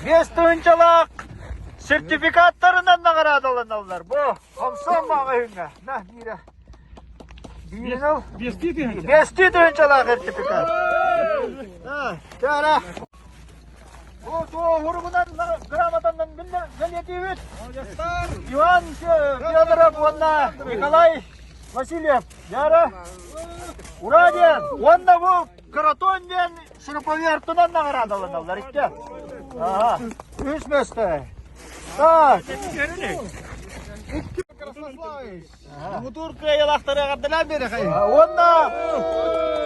5000-лаах сертификаттарынан наҕараадаланаллар. Бу Хомсоон маҕаһыыҥҥа. На, биирэ. Биирин ыл. Биэстии тыһыынчалаах сертификат. Чара. Бу туоһуругунан грамотанан бэлиэтиибит. Иван Федоров уонна Николай Васильев. Яра. Ура диэн. Уонна бу Кратон диэн шуруповертунан наҕараадаланаллар икки. Ага. Үс миэстэ. Так. Мутур кыайылаахтары эҕэрдэлээн биэрэхэй. Уонна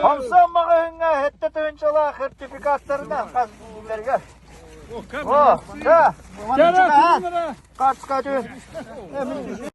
Хамсан маҕаһыыҥҥа сэттэ тыһыынчалаах сертификаттарынан хас билэргэ. О, да. Карточка түн.